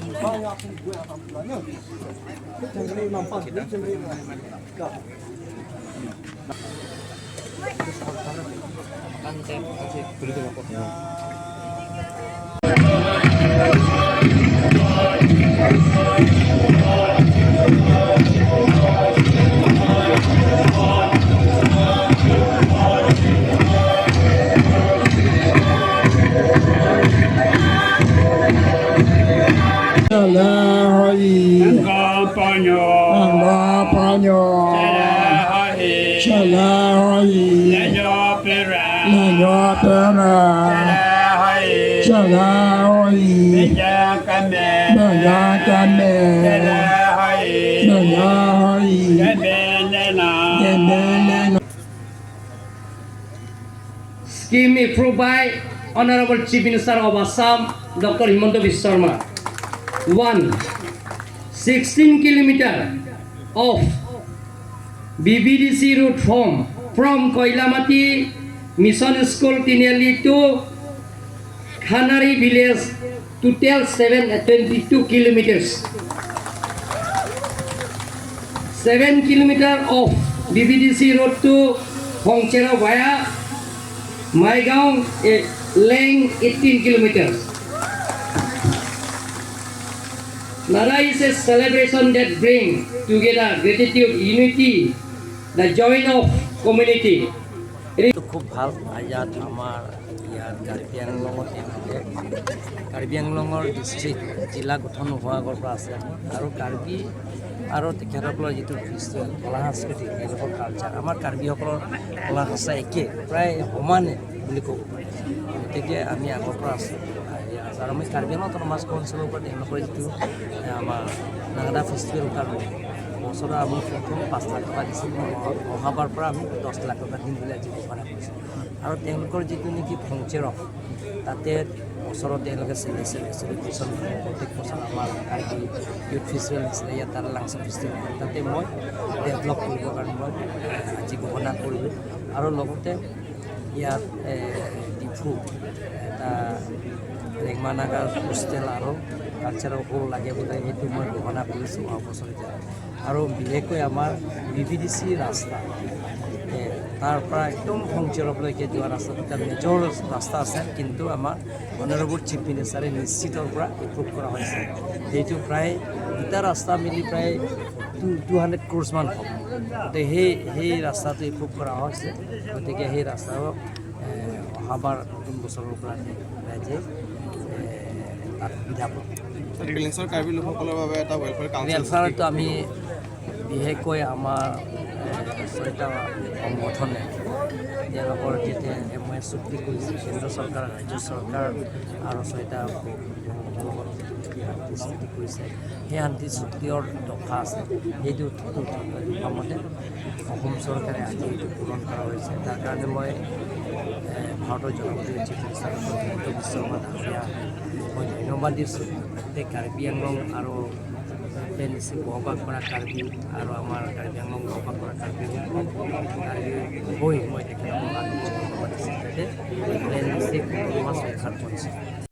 Scheme approved by Honorable Chief Minister of Assam, Dr. Himanta Biswa Sarma. 1. 16 kilometer of BBDC route from Koilamati Mission School Tiniali to Khanari village, total 722 kilometers. 7 kilometer of BBDC road to Hongchera via Maigaon, length 18 kilometers. Nada is a celebration that brings together gratitude, unity, the joy of community. খুব ভাল। ইয়াত আমাৰ ইয়াত কাৰ্বি আংলঙত তেওঁলোকে কাৰ্বি আংলঙৰ district জিলা গঠন নোহোৱা আগৰ পৰা আছে। আৰু কাৰ্বি আৰু তেখেতসকলৰ যিটো ফেষ্টিভেল, কলা সংস্কৃতি, তেওঁলোকৰ কালচাৰ, আমাৰ কাৰ্বিসকলৰ কলা সংস্কৃতি একে, প্ৰায় সমানে বুলি ক'ব পাৰি। গতিকে আমি আগৰ পৰা আছোঁ আৰু আমি কাৰ্বি আংলং অট'নমাছ কাউঞ্চিলৰ পৰা তেওঁলোকৰ যিটো আমাৰ নাগাদা ফেষ্টিভেল কাৰণে বছৰত আমি প্ৰথম 5 লাখ টকা দিছিলোঁ। অহাবাৰ পৰা আমি 10 লাখ টকা দিম বুলি আজি ঘোষণা কৰিছোঁ। আৰু তেওঁলোকৰ যিটো নেকি ফংচেৰফ, তাতে বছৰত তেওঁলোকে চেলিব্ৰেশ্যন কৰে। প্ৰত্যেক বছৰ আমাৰ কাৰ্বি ইউথ ফেষ্টিভেল নিচিনা ইয়াত তাত লাংচা ফেষ্টিভেল কৰে। তাতে মই ডেভেলপ কৰিবৰ কাৰণে মই আজি ঘোষণা কৰিলোঁ। আৰু লগতে ইয়াত ডিফু এটা ৰেংমা নাগাৰ হোষ্টেল আৰু কালচাৰেল হল লাগে বোলে, সেইটো মই ঘোষণা কৰিছোঁ অহা বছৰ এতিয়া। আৰু বিশেষকৈ আমাৰ বি বি ডি চি ৰাস্তা, তাৰ পৰা একদম ফংচৰলৈকে যোৱা ৰাস্তাটো এটা মেজৰ ৰাস্তা আছে, কিন্তু আমাৰ অনাৰেবল চিফ মিনিষ্টাৰে নিশ্চিতৰ পৰা এপ্ৰুভ কৰা হৈছে। সেইটো প্ৰায় দুটা ৰাস্তা মিলি প্ৰায় 200 ক্ৰ'ৰ্ছমান হ'ব। গতিকে সেই ৰাস্তাটো এপ্ৰুভ কৰা হৈছে। গতিকে সেই ৰাস্তাও অহাবাৰ নতুন বছৰৰ পৰা ৰাইজে তাত সুবিধা পাব। প্লেইনছৰ কাৰ্বি লোকসকলৰ বাবে এটা ৱেলফেয়াৰ কাউন্সিল ৱেলফেয়াৰটো আমি বিশেষকৈ আমাৰ ছয়টা সংগঠনে তেওঁলোকৰ যেতিয়া এম এছ চুক্তি কৰিছে, কেন্দ্ৰ চৰকাৰ, ৰাজ্য চৰকাৰ আৰু ছয়টা লগত যিটো শান্তি চুক্তি কৰিছে, সেই শান্তি চুক্তিৰ দফা আছে। সেইটো দফা মতে অসম চৰকাৰে আজি এইটো পূৰণ কৰা হৈছে। তাৰ কাৰণে মই ভাৰতৰ জনপ্ৰিয় চিফ মিনিষ্টাৰ হিমন্ত বিশ্ব শৰ্মা ডাঙৰীয়া মই ধন্যবাদ দিছোঁ। গোটেই কাৰ্বি আংলং আৰু প্লেইন ডিষ্ট্ৰিক্ট বসবাস কৰা কাৰ্বি আৰু আমাৰ কাৰ্বি আংলং বসবাস কৰা কাৰ্বি কাৰ্বি হৈ মই তেখেতসকলক ধন্যবাদ দিছোঁ, যাতে plain district autonomous welfare council.